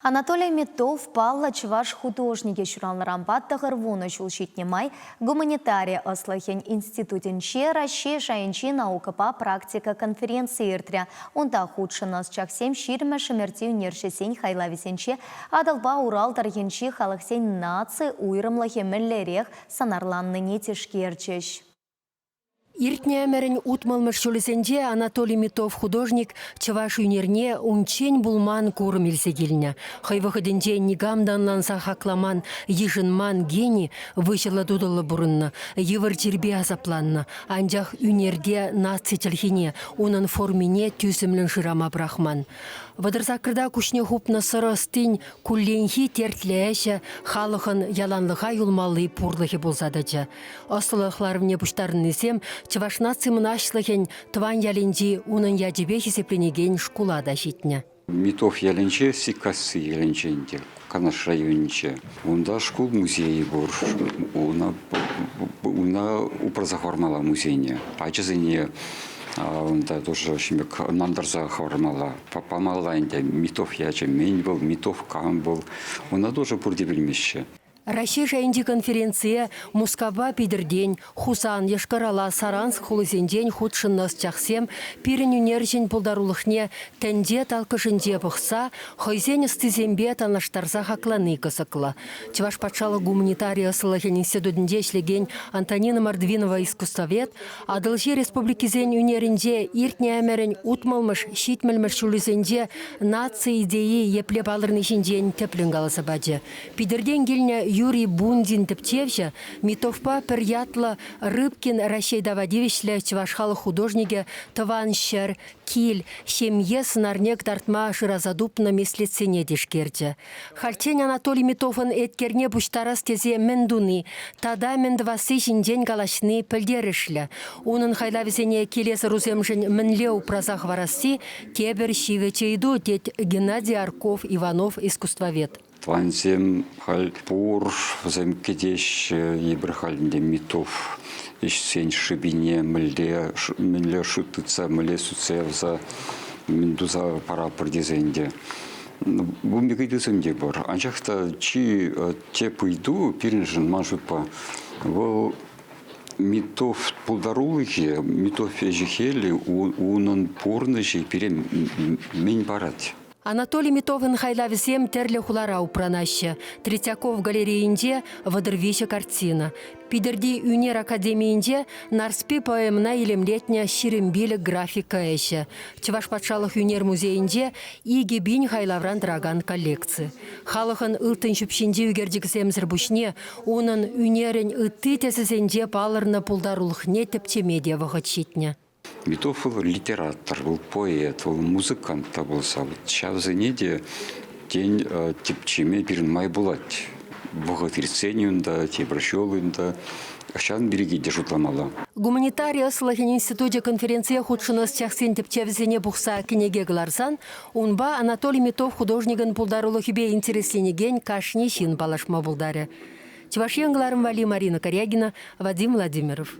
Анатолий Миттов паллӑ чӑваш художникӗ ҫуралнӑранпа 90 ҫул ҫитнӗ май гуманитари ӑслӑхӗн институтӗнче Раҫҫей шайӗнчи наукӑпа практика конференцийӗ иртрӗ. Унта хутшӑннӑ ӑсчахсем ҫирӗммӗш ӗмӗрти ӳнерҫӗсен хайлавӗсенче Атӑлпа Урал тӑрӑхӗнчи халӑхсен наци уйрӑмлӑхӗ мӗнлерех сӑнарланнине тишкерчӗҫ. Иртнӗ ӗмӗрӗн утмӑлмӗш ҫулӗсенче Анатолий Миттов художник чӑваш ӳнерне унччен пулман курӑм илсе килнӗ. Хӑй вӑхӑтӗнче никам та ӑнланса хакламан, йышӑнман гени выҫӑллӑ-тутӑллӑ пурӑннӑ, йывӑр чирпе асапланнӑ. Анчах ӳнерте наци чӗлхине, унӑн формине тӳсӗмлӗн шырама пӑрахман. Вӑтӑр саккӑрта куҫне хупнӑ сӑрӑ ӑстин кулленхи тертлӗ ӗҫӗ халӑхӑн яланлӑха юлмалли пурлӑхӗ пулса тӑчӗ. Ӑслӑлӑх ларӑвне пуҫтарӑннисем Чӑваш наци мӑнаҫлӑхӗн тӑван ялӗнчи унӑн ячӗпе хисепленекен шкула та ҫитнӗ. Митов ялӗнче, Сиккасси ялӗнче ӗнтӗ, Канаш районӗнче. Унта шкул музейӗ пур. Уна упраса хӑвармалла музейне. Ачасене унта тоже ҫимӗк ӑнлантарса хӑвармалла. Памалла ӗнтӗ Митов ячӗ мӗн вӑл, Митов кам вӑл. Уна тоже пурте пӗлмеҫҫӗ. Раҫҫей шайӗнчи конференцие Мускавпа Питӗртен, Хусан, Йошкар-Ола, Саранск хулисенчен хутшӑннӑ ӑсчахсем пирӗн ӳнерҫӗн пултарулӑхне тӗнче талккӑшӗнче пӑхса хӑйсен ӑстисемпе танлаштарса хаклани кӑсӑклӑ. Чӑваш патшалӑх гуманитари ӑслӑлӑхӗн институтӗнче ӗҫлекен Антонина Мордвинова искусствовед Атӑлҫи республикисен ӳнерӗнче иртнӗ ӗмӗрӗн утмӑлмӗш, ҫитмӗлмӗш ҫулӗсенче наци идейи епле палӑрни ҫинчен тӗплӗн каласа пачӗ. Питӗртен килнӗ Юрий Бундин тӗпчевҫӗ Митовпа пӗр ятлӑ Рыбкин Раҫҫей тава тивӗҫлӗ чӑваш халӑх художникӗ тӑван ҫӗр, кил, ҫемье сӑнарне кӑтартма шыраса тупнӑ меслетсене тишкерчӗ. Хальччен Анатолий Митовӑн еткерне пуҫтарас тесе мӗн туни тата мӗн тӑвасси ҫинчен калаҫни пӗлтерӗшлӗ. Унӑн хайлавӗсене килес ӑрусемшӗн мӗнле упраса хӑварасси тепӗр ҫивӗч ыйту, тет Геннадий Арков Иванов искусствовед. Тӑвансем халь пур, вӗсем кӗтеҫҫӗ. Эпир халь ӗнтӗ Митов ӗҫсен шӑпине мӗнле, мӗнле шут тытса, мӗнле сӳтсе явса мӗн туса паратпӑр тесе ӗнтӗ. Ун пек ыйтусем те пур. Анчах та чи тӗп ыйту пирӗншӗн, ман шутпа, вӑл Митов пултарулӑхӗ, Митов ӗҫӗ-хӗлӗ, унӑн пурнӑҫӗ пире мӗн парать? Анатолий Митовӑн хайлавӗсем тӗрлӗ хулара упранаҫҫӗ. Третьяков галерейинче 33 картина. Питӗрти ӳнер академийӗнче Нарспи поэмӑна илемлетнӗ 25 графика ӗҫӗ. Чӑваш патшалӑх ӳнер музейӗнче 2000 хайлавран тӑракан коллекци. Халӑхӑн ылтӑн ҫӳпҫинчи ӳкерчӗксемсӗр пуҫне унӑн ӳнерӗн ытти тӗсӗсенче палӑрнӑ пултарулӑхне тӗпчеме те вӑхӑт ҫитнӗ. Митов вӑл литератор, вӑл поэт, вӑл музыкант та пулса. Ҫавсене те, тен, тӗпчеме пирӗн май пулать. Вӑхӑт иртсен унта, тепӗр ҫул унта. Ҫавӑн пирки те шутламалла. Гуманитари ӑслӑхӗн институчӗ конференцие хутшӑннӑ ӑсчахсен тӗпчевӗсене пухса кӗнеке кӑларсан унпа Анатолий Митов художникӑн пултарулӑхӗпе интересленекен кашни ҫын паллашма пултарӗ. Чӑваш Ен кӑларӑм валли Марина Карягина, Вадим Владимиров.